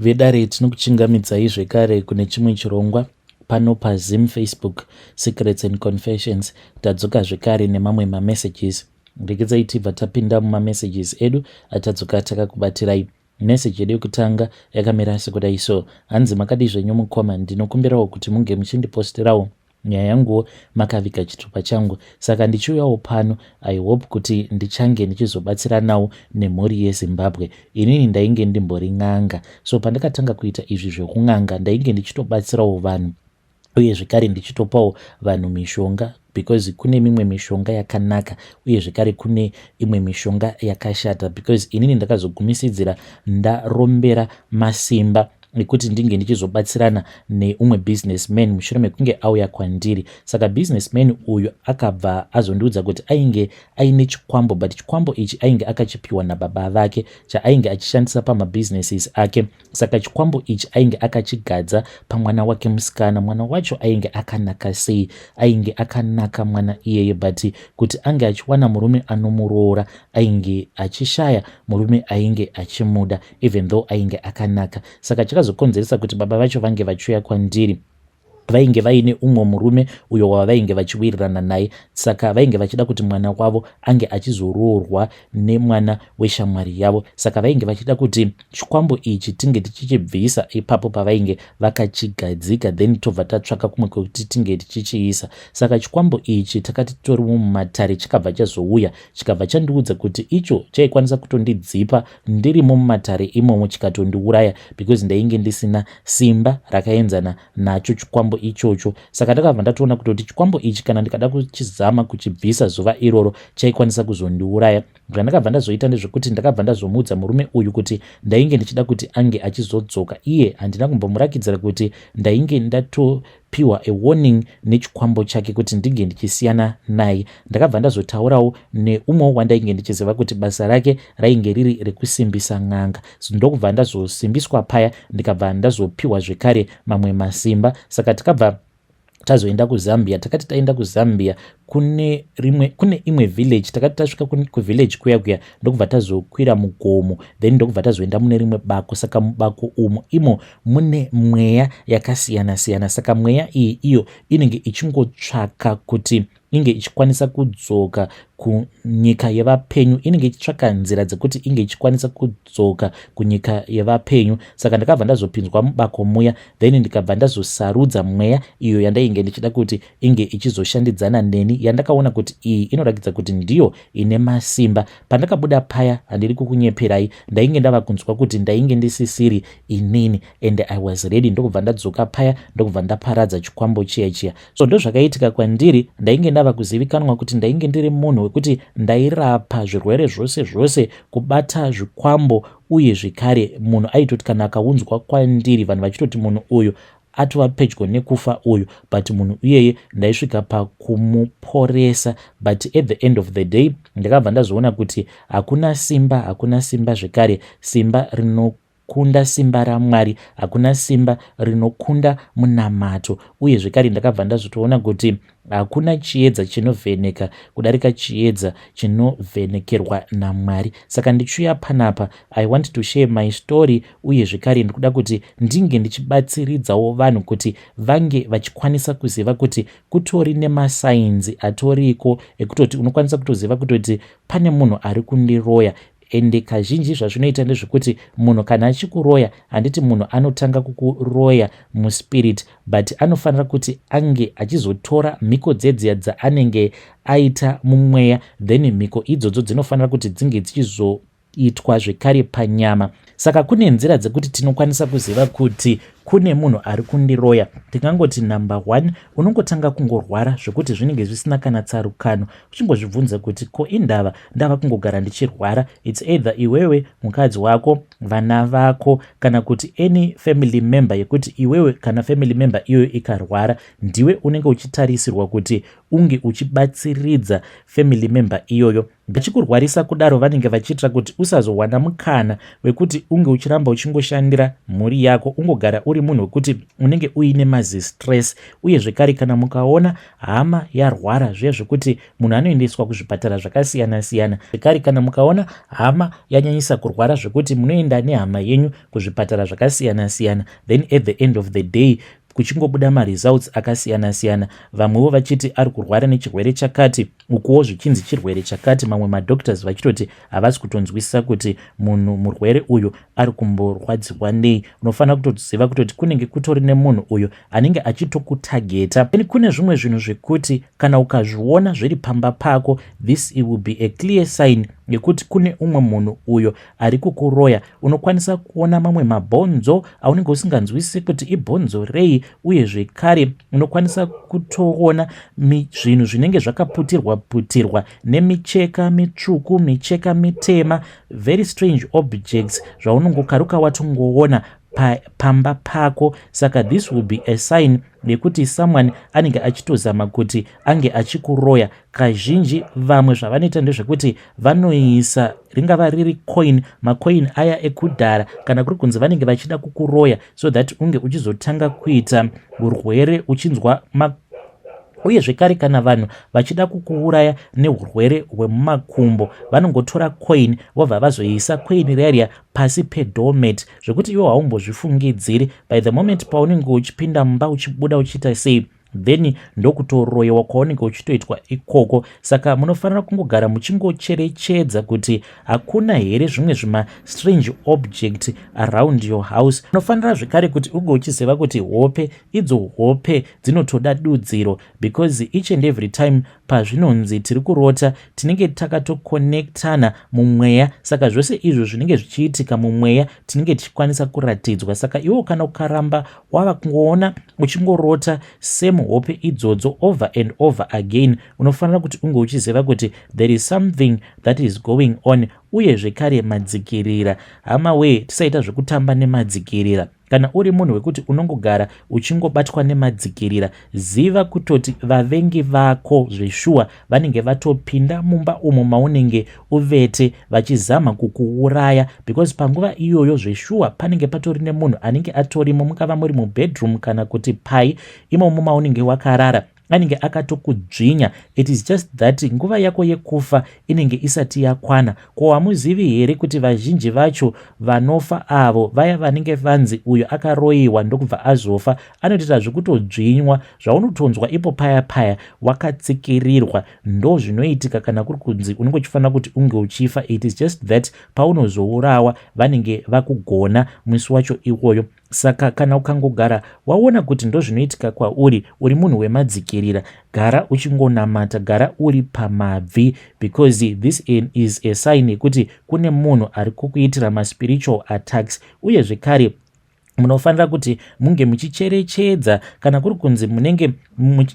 Vedare, tinokuchingamidzai zvekare kune chimwe chirongwa pano paZim Facebook Secrets and Confessions. Tadzoka zvekare nemamwe mamessages. Regedzai tibva tapinda mumamessages edu atadzoka takakubatirai. Message yedu yekutanga yakamira sekudai so. Hanzi, "Makadii zvenyu mukoma? Ndinokumbirawo kuti munge muchindiposterawo nyaya yanguwo makaviga chitupa changu. Saka ndichiuyawo pano, I hope kuti ndichange ndichizobatsiranawo nemhuri yeZimbabwe. Inini ndainge ndimbori n'anga, so pandakatanga kuita izvi zvekun'anga, ndainge ndichitobatsirawo vanhu uye zvekare ndichitopawo vanhu mishonga, because kune mimwe mishonga yakanaka uye zvekare kune imwe mishonga yakashata, because inini ndakazogumisidzira ndarombera masimba ekuti ndinge ndichizobatsirana neumwe businessman mushure mekunge auya kwandiri. Saka businessman uyu akabva azondiudza kuti ainge aine chikwambo, but chikwambo ichi ainge akachipiwa nababa vake, chaainge achishandisa pamabusinesses ake. Saka chikwambo ichi ainge akachigadza pamwana wake musikana. Mwana wacho ainge akanaka sei, ainge akanaka mwana iyeye, but kuti ange achiwana murume anomuroora, ainge achishaya murume ainge achimuda, even though ainge akanaka. Saka chakazokonzeresa kuti baba vacho vange vachiuya kwandiri, vainge vaine umwe murume uyo wavainge vachiwirirana naye. Saka vainge vachida kuti mwana wavo ange achizoroorwa nemwana weshamwari yavo. Saka vainge vachida kuti chikwambo ichi tinge tichichibvisa ipapo pavainge vakachigadzika, then tobva tatsvaka kumwe kwekuti tinge tichichiisa. Saka chikwambo ichi takati toriwo mumatare, chikabva chazouya, chikabva chandiudza kuti icho chaikwanisa kutondidzipa ndirimo mumatare imomo, chikatondiuraya, because ndainge ndisina simba rakaenzana nacho chikwambo ichocho. Saka ndakabva ndatoona kutoti chikwambo ichi, kana ndikada kuchizama kuchibvisa zuva iroro, chaikwanisa kuzondiuraya. Zvandakabva ndazoita ndezvekuti ndakabva ndazomuudza murume uyu kuti ndainge ndichida kuti ange achizodzoka iye. Handina kumbomurakidzira kuti ndainge ndatopiwa a warning nechikwambo chake kuti ndinge ndichisiyana naye. Ndakabva ndazotaurawo neumwe wandainge ndichiziva kuti basa rake rainge riri rekusimbisa n'anga. Ndokubva ndazosimbiswa paya, ndikabva ndazopiwa zvekare mamwe masimba. Saka tikabva tazoenda kuZambia. Takati taenda kuZambia kune rimwe, kune imwe village, takati tasvika kuvillage kuya kuya, ndokubva tazokwira mugomo, then ndokubva tazoenda mune rimwe bako. Saka mubako umu imo mune mweya yakasiyana siyana. Saka mweya iyi iyo inenge ichingotsvaka kuti inge ichikwanisa kudzoka kunyika yevapenyu, inenge ichitsvaka nzira dzekuti inge ichikwanisa kudzoka kunyika yevapenyu. Saka ndakabva ndazopinzwa mubako muya, then ndikabva ndazosarudza mweya iyo yandainge ndichida kuti inge ichizoshandidzana neni, yandakaona kuti iyi inoratidza kuti ndiyo ine masimba. Pandakabuda paya, handiri kukunyeperai, ndainge ndava kunzwa kuti ndainge ndisisiri inini and I was ready. Ndokubva ndadzoka paya, ndokubva ndaparadza chikwambo chiya chiya. So ndozvakaitika kwandiri. Ndainge ndava kuzivikanwa kuti ndainge ndiri munhu wekuti ndairapa zvirwere zvose zvose, kubata zvikwambo, uye zvekare munhu aitoti kana akaunzwa kwandiri, vanhu vachitoti munhu uyu atova pedyo nekufa uyu, but munhu iyeye ndaisvika pakumuporesa. But at the end of the day ndakabva ndazoona kuti hakuna simba, hakuna simba zvekare, simba rinokunda simba raMwari, hakuna simba rinokunda munamato. Uye zvekare ndakabva ndazotoona kuti hakuna chiedza chinovheneka kudarika chiedza chinovhenekerwa naMwari. Saka ndichiuya panapa, I want to share my story, uye zvekare ndikuda kuti ndinge ndichibatsiridzawo vanhu kuti vange vachikwanisa kuziva kuti kutori nemasigns atoriko ekutoti unokwanisa kutoziva kutoti pane munhu ari kundiroya. Ende kazhinji zvazvinoita ndezvekuti munhu kana achikuroya, handiti munhu anotanga kukuroya muspirit, but anofanira kuti ange achizotora mhiko dzedziya dzaanenge aita mumweya, then mhiko idzodzo dzinofanira kuti dzinge dzichizoitwa zvekare panyama. Saka kune nzira dzekuti tinokwanisa kuziva kuti kune munhu ari kundiroya. Tingangoti number one, unongotanga kungorwara zvekuti zvinenge zvisina kana tsarukano, uchingozvibvunza kuti ko indava ndava kungogara ndichirwara? It's either iwewe, mukadzi wako, vana vako, kana kuti any family member, yekuti iwewe kana family member iyoyo ikarwara, ndiwe unenge uchitarisirwa kuti unge uchibatsiridza family member iyoyo. Vachikurwarisa kudaro, vanenge vachiitira kuti usazowana mukana wekuti unge uchiramba uchingoshandira mhuri yako, ungogara. uri munhu wekuti unenge uine mazistress. Uye zvekare kana mukaona hama yarwara zviya zvekuti munhu anoendeswa kuzvipatara zvakasiyana siyana, zvekare kana mukaona hama yanyanyisa kurwara zvekuti munoenda nehama yenyu kuzvipatara zvakasiyana siyana, then at the end of the day kuchingobuda maresults akasiyana siyana, vamwewo vachiti ari kurwara nechirwere chakati, ukuwo zvichinzi chirwere chakati, mamwe madoctors vachitoti havasi kutonzwisisa kuti munhu murwere uyu ari kumborwadziwa nei, unofanira kutoziva kutoti kunenge kutori nemunhu uyu anenge achitokutageta. Then kune zvimwe zvinhu zvekuti kana ukazviona zviri pamba pako, this will be a clear sign yekuti kune umwe munhu uyo ari kukuroya. Unokwanisa kuona mamwe mabhonzo aunenge usinganzwisisi kuti ibhonzo rei. Uye zvekare unokwanisa kutoona zvinhu zvinenge zvakaputirwa putirwa nemicheka mitsvuku, micheka mitema, very strange objects zvaunongokaruka watongoona pamba pako. Saka this will be a sign yekuti someone anenge achitozama kuti ange achikuroya. Kazhinji vamwe zvavanoita ndezvekuti vanoisa, ringava riri coin, macoin aya ekudhara, kana kuri kunzi vanenge vachida kukuroya so that unge uchizotanga kuita urwere uchinzwa. Uye zvekare kana vanhu vachida kukuuraya neurwere hwemumakumbo, vanongotora coin vobva vazoisa coin riya riya pasi pedoormat, zvekuti iwe haumbozvifungidziri. By the moment paunenge uchipinda mumba, uchibuda, uchiita sei, then ndokutoroyewa kwaunenge uchitoitwa ikoko. Saka munofanira kungogara muchingocherechedza kuti hakuna here zvimwe zvimastrange object around your house. Unofanira zvekare kuti uge uchiziva kuti hope idzo, hope dzinotoda dudziro, because each and every time pazvinonzi tiri kurota, tinenge takatokonectana mumweya. Saka zvose izvo zvinenge zvichiitika mumweya tinenge tichikwanisa kuratidzwa. Saka iwo kana ukaramba wava kungoona uchingorota same hope idzodzo over and over again, unofanira kuti unge uchiziva kuti there is something that is going on. Uye zvekare madzikirira, hama wee, tisaita zvekutamba nemadzikirira. Kana uri munhu wekuti unongogara uchingobatwa nemadzikirira, ziva kutoti vavengi vako zveshuwa vanenge vatopinda mumba umo maunenge uvete vachizama kukuuraya, because panguva iyoyo zveshuwa panenge patori nemunhu anenge atorimo. Mungava muri mubedroom kana kuti pai imomo maunenge wakarara, anenge akatokudzvinya. It is just that nguva yako yekufa inenge isati yakwana. Ko hamuzivi here kuti vazhinji vacho vanofa avo vaya vanenge vanzi uyo akaroyiwa ndokubva azofa, anotoita zvekutodzvinywa, zvaunotonzwa ipo paya paya wakatsikirirwa? Ndo zvinoitika kana kuri kunzi unenge uchifanira kuti unge uchifa. It is just that paunozourawa vanenge vakugona musi wacho iwoyo. Saka kana ukangogara waona kuti ndozvinoitika kwauri, uri munhu wemadzikirira, gara uchingonamata, gara uri pamabvi, because this is a sign yekuti kune munhu ari kukuitira maspiritual attacks. Uye zvekare munofanira kuti munge muchicherechedza kana kuri kunzi munenge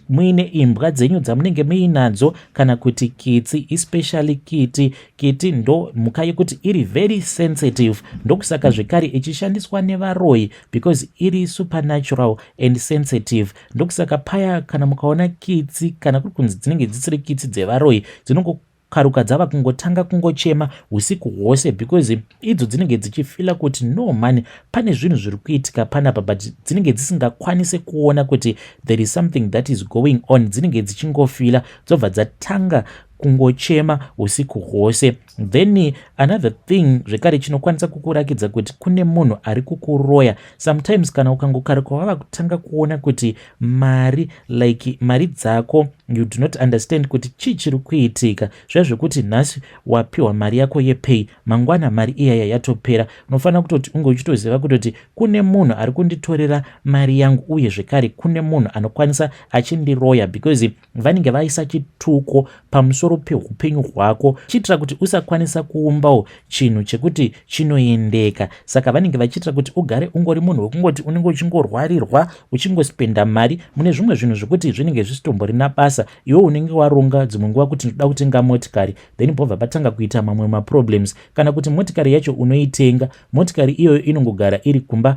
muine imbwa dzenyu dzamunenge muinadzo kana kuti kitsi, especially kiti. Kiti ndo mhuka yekuti iri very sensitive, ndokusaka zvekare ichishandiswa nevaroyi, because iri supernatural and sensitive. Ndokusaka paya kana mukaona kitsi, kana kuri kunzi dzinenge dzisiri kitsi dzevaroyi, dzinongo karuka dzava kungotanga kungochema usiku hwose, because idzo dzinenge dzichifeela kuti no man, pane zvinhu zviri kuitika panapa, but dzinenge dzisingakwanisi kuona kuti there is something that is going on. Dzinenge dzichingofeela, dzobva dzatanga kungochema usiku hwose. Then another thing zvekare chinokwanisa kukurakidza kuti kune munhu ari kukuroya, sometimes kana ukangokaruka wava kutanga kuona kuti mari, like mari dzako, you do not understand kuti chii chiri kuitika, zviya zvekuti nhasi wapiwa mari yako yepay, mangwana mari iyaya yatopera, unofanira kutoti unge uchitoziva kutoti kune munhu ari kunditorera mari yangu. Uye zvekare kune munhu anokwanisa achindiroya, because vanenge vaisa chituko pamusoro peupenyu hwako, chiitira kuti usakwanisa kuumbawo chinhu chekuti chinoendeka. Saka vanenge vachiitira kuti ugare ungori munhu wekungoti unenge uchingorwarirwa, uchingospenda mari mune zvimwe zvinhu zvekuti zvinenge zvisitombori basa. Iwe unenge waronga dzimwe nguva kuti ndoda kutenga motikari, then pobva patanga kuita mamwe maproblems, kana kuti motikari yacho unoitenga, motikari iyoyo inongogara iri kumba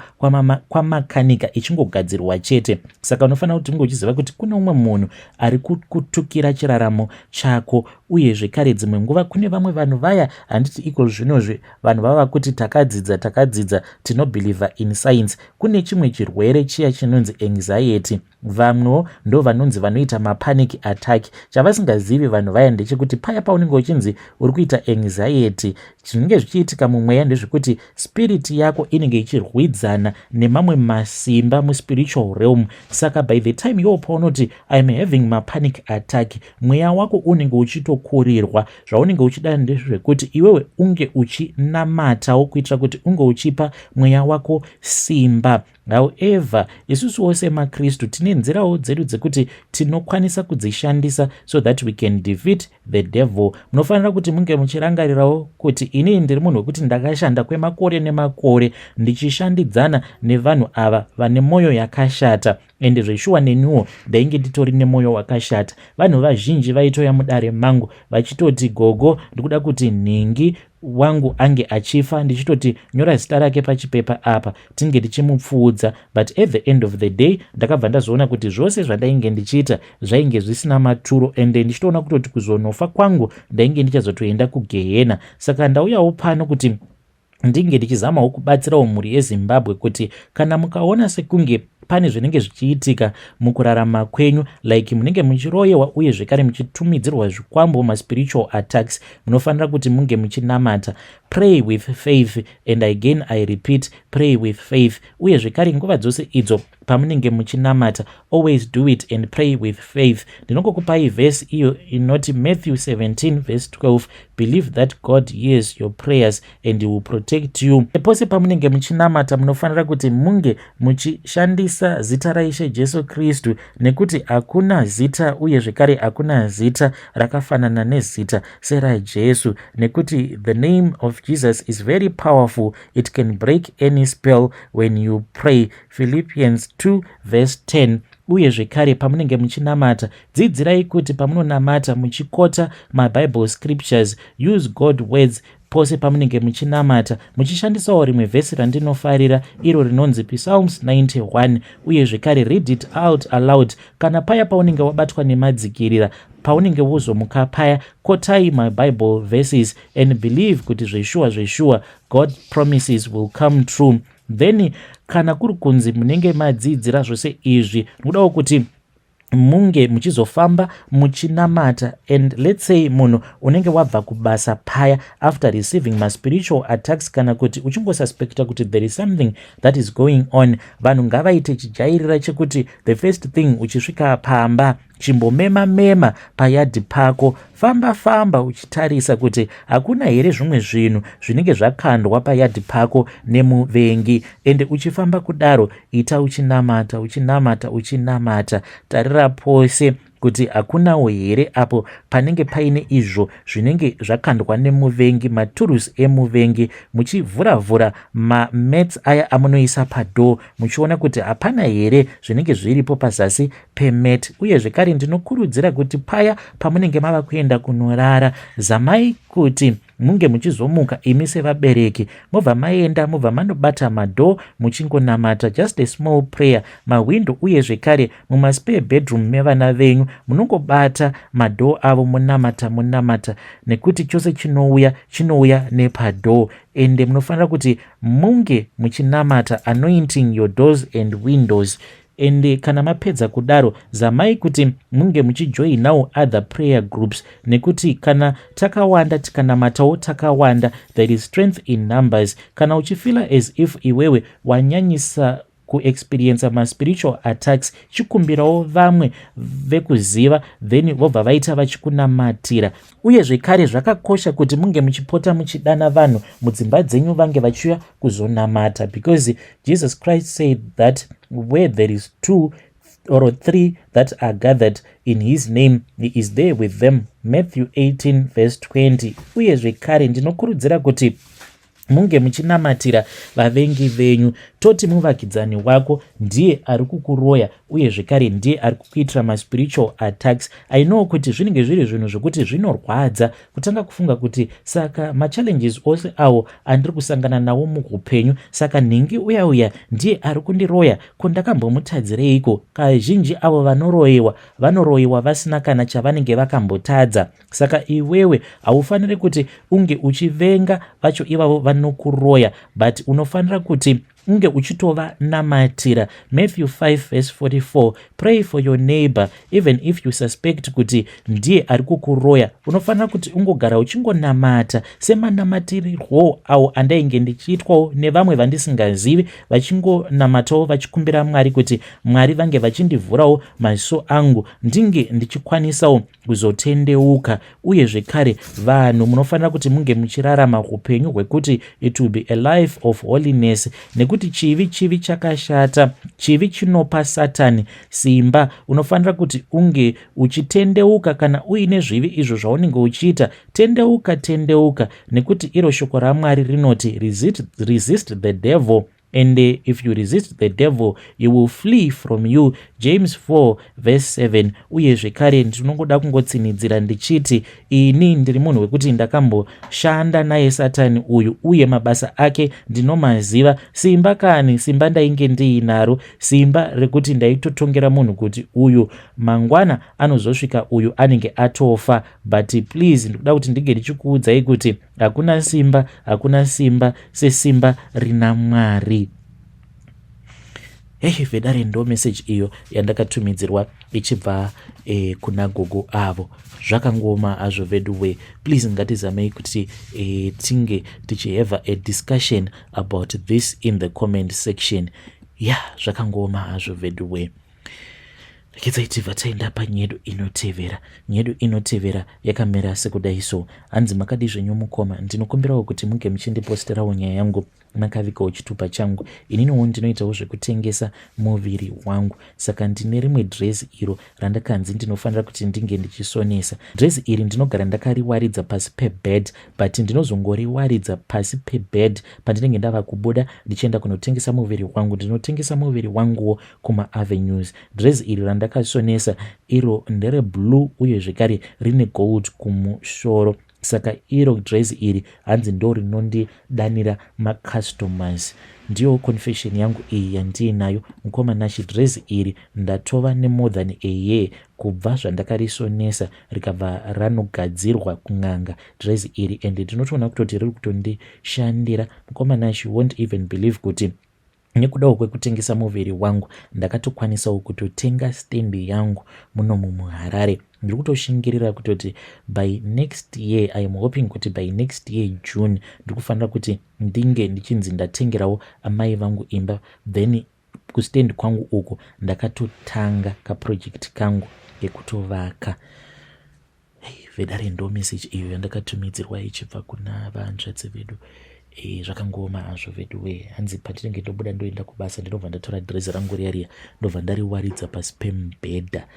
kwamakanika ichingogadzirwa chete. Saka unofanira kuti unge uchiziva kuti kune umwe munhu ari kutukira chiraramo chako. Uye zvekare dzimwe nguva kune vamwe vanhu vaya, handiti iko zvinozvi vanhu vava kuti takadzidza, takadzidza, tinobelieva in science. Kune chimwe chirwere chiya chinonzi anxiety. Vamwewo ndo vanonzi vanoita mapanic attack. Chavasingazivi vanhu vaya ndechekuti paya paunenge uchinzi uri kuita anxiety, zvinenge zvichiitika mumweya ndezvekuti spirit yako inenge ichirwidzana nemamwe masimba muspiritual realm. Saka by the time iwo paunoti "I am having mapanic attack", mweya wako unenge uchitokurirwa. Zvaunenge uchida ndezvekuti iwewe unge uchinamatawo kuitira kuti unge uchipa mweya wako simba. However, isusuwo semaKristu tine nzirawo dzedu dzekuti tinokwanisa kudzishandisa so that we can defeat the devil. Munofanira kuti munge muchirangarirawo kuti inini ndiri munhu wekuti ndakashanda kwemakore nemakore ndichishandidzana nevanhu ava vane mwoyo yakashata, ende zveshuwa neniwo ndainge nditori nemwoyo wakashata. Vanhu vazhinji vaitoya mudare mangu vachitoti, "Gogo, ndikuda kuti nhingi wangu ange achifa." Ndichitoti, "Nyora zita rake pachipepa apa, tinge tichimupfuudza." But at the end of the day ndakabva ndazoona kuti zvose zvandainge ndichiita zvainge zvisina maturo, ende ndichitoona kutoti kuzonofa kwangu ndainge ndichazotoenda kugehena. Saka ndauyawo pano kuti ndinge ndichizamawo kubatsirawo mhuri yeZimbabwe kuti kana mukaona sekunge pane zvinenge zvichiitika mukurarama kwenyu, like munenge muchiroyewa uye zvekare muchitumidzirwa zvikwambo, maspiritual attacks, munofanira kuti munge muchinamata. Pray with faith, and again I repeat, pray with faith. Uye zvekare nguva dzose idzo pamunenge muchinamata, always do it and pray with faith. Ndinongokupai vhesi iyo inoti Matthew 17 verse 12, "Believe that God hears your prayers and he will protect you." Pose pamunenge muchinamata, munofanira kuti munge muchishandisa zita raIshe Jesu Kristu, nekuti hakuna zita uye zvekare hakuna zita rakafanana nezita seraJesu, nekuti the name of Jesus is very powerful. It can break any spell when you pray. Philippians 2 verse 10. Uye zvekare pamunenge muchinamata, dzidzirai kuti pamunonamata muchiquota maBible scriptures. Use God words pose pamunenge muchinamata, muchishandisawo rimwe vhesi randinofarira iro rinonzi Psalms 91. Uye zvekare read it out aloud kana paya paunenge wabatwa nemadzikirira. Paunenge wozomuka paya, quotai maBible verses and believe kuti zveshuwa zveshuwa God promises will come true. Then kana kuri kunzi munenge madzidzira zvose izvi, nokudawo kuti munge muchizofamba muchinamata. And let's say munhu unenge wabva kubasa paya after receiving maspiritual attacks, kana kuti uchingosuspecta kuti there is something that is going on, vanhu ngavaite chijairira chekuti the first thing uchisvika pamba, chimbomema mema payadhi pako, famba famba uchitarisa kuti hakuna here zvimwe zvinhu zvinenge zvakandwa payadhi pako nemuvengi. Ende uchifamba kudaro, ita uchinamata, uchinamata, uchinamata. Tarira pose kuti hakunawo here apo panenge paine izvo zvinenge zvakandwa nemuvengi, maturusi emuvengi, muchivhura-vhura mamats aya amunoisa padoor, muchiona kuti hapana here zvinenge zviripo pazasi pemat. Uye zvekare ndinokurudzira kuti paya pamunenge mava kuenda kunorara, zamai kuti munge muchizomuka imi sevabereki, mobva maenda, mobva manobata madoor, muchingonamata just a small prayer, mahwindo uye zvekare mumaspare bedroom mevana venyu, munongobata madoor avo, munamata, munamata, nekuti chose chinouya chinouya nepadoor. Ende munofanira kuti munge muchinamata, anointing your doors and windows. Ende kana mapedza kudaro, zamai kuti munge muchijoinawo other prayer groups, nekuti kana takawanda, tikanamatawo takawanda, there is strength in numbers. Kana uchifeela as if iwewe wanyanyisa kuexperienca maspiritual attacks, chikumbirawo vamwe vekuziva, then vobva vaita vachikunamatira. Uye zvekare zvakakosha kuti munge muchipota muchidana vanhu mudzimba dzenyu vange vachiuya kuzonamata, because Jesus Christ said that where there is two or three that are gathered in his name, he is there with them. Matthew 18 verse 20. Uye zvekare ndinokurudzira kuti Munge muchinamatira vavengi venyu. Toti muvakidzani wako ndiye ari kukuroya, uye zvekare ndiye ari kukuitira maspiritual attacks. I know kuti zvinenge zviri zvinhu zvokuti zvinorwadza kutanga kufunga kuti saka machallenges ose awo andiri kusangana nawo muupenyu, saka nhingi uya uya ndiye ari kundiroya? Ko ndakambomutadzireiko? Kazhinji avo vanoroyiwa vanoroyiwa vasina kana chavanenge vakambotadza. Saka iwewe haufaniri kuti unge uchivenga vacho ivavo vanokuroya, but unofanira kuti unge uchitovanamatira. Matthew 5 verse 44, pray for your neighbor even if you suspect kuti ndiye ari kukuroya. Unofanira kuti ungogara uchingonamata semanamatirirwo awo andainge ndichiitwawo nevamwe vandisingazivi, vachingonamatawo vachikumbira Mwari kuti Mwari vange vachindivhurawo maziso angu, ndinge ndichikwanisawo kuzotendeuka. Uye zvekare vanhu munofanira kuti munge muchirarama upenyu hwekuti it will be a life of holiness, nekuti chivi, chivi chakashata. Chivi chinopa Satani simba. Unofanira kuti unge uchitendeuka. Kana uine zvivi izvo zvaunenge uchiita, tendeuka, tendeuka, nekuti iro shoko raMwari rinoti, "Resist the devil, and if you resist the devil, he will flee from you." James 4 verse 7. Uye zvekare ndinongoda kungotsinidzira ndichiti ini ndiri munhu wekuti ndakamboshanda naye Satani uyu, uye mabasa ake ndinomaziva. Simba kani, simba ndainge ndiinaro, simba rekuti ndaitotongera munhu kuti uyu mangwana anozosvika, uyu anenge atofa. But please, ndikuda kuti ndinge ndichikuudzai kuti hakuna simba, hakuna simba sesimba rina Mwari. Hei vedare, ndo meseji iyo yandakatumidzirwa ichibva kuna gogo avo. Zvakangoma hazvo veduwe. Please, ngatizamei kuti tinge tichihave a discussion about this in the comment section. Ya, yeah, zvakangoma hazvo veduwe. Rekedzai tibva taenda panyedu inotevera. Nyedu inotevera yakamira sekudai so. Hanzi, "Makadi zvenyu mukoma? Ndinokumbirawo kuti munge muchindiposterawo nyaya yangu makavigawo chitupa changu. Ininiwo ndinoitawo zvekutengesa muviri wangu, saka ndine rimwe dhirezi iro randakanzi ndinofanira kuti ndinge ndichisonesa. Dhirezi iri ndinogara ndakariwaridza pasi pebed, but ndinozongoriwaridza pasi pebed pandinenge ndava kubuda ndichienda kunotengesa muviri wangu. Ndinotengesa muviri wanguwo kumaavenues. Dhirezi iri randakasonesa iro ndereblue, uye zvekare rine gold kumusoro. Saka iro dhirezi iri, hanzi, ndo rinondidanira macustomers. Ndiyo confession yangu iyi yandiinayo, mukoma Nashi. Dhirezi iri ndatova nemore than a year kubva zvandakarisonesa, rikabva ranogadzirwa kun'anga dhirezi iri, and ndinotoona kutoti riri kutondishandira. Mukoma Nashi, won't even believe kuti nekudawo kwekutengesa muviri wangu ndakatokwanisawo kutotenga stendi yangu munomu muHarare. Ndiri kutoshingirira kutoti by next year, I am hoping kuti by next year June, ndiri kufanira kuti ndinge ndichinzi ndatengerawo amai vangu imba. Then kustendi kwangu uku ndakatotanga kaproject kangu kekutovaka." Vedare, ndo message iyo yandakatumidzirwa ichibva kuna vanzvadzi vedu. Zvakangoma hazvo vedu we. Hanzi pandinenge ndobuda ndoenda kubasa, ndinobva ndatora dhirezi rangu riya riya, ndobva ndariwaridza pasi pemubhedha.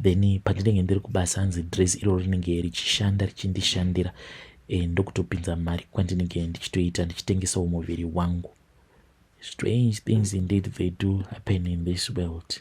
Then pandinenge ndiri kubasa, hanzi dhirezi iroro rinenge richishanda, richindishandira, ndokutopinza mari kwandinenge ndichitoita ndichitengesawo muviri wangu. Strange things indeed, they do happen in this world.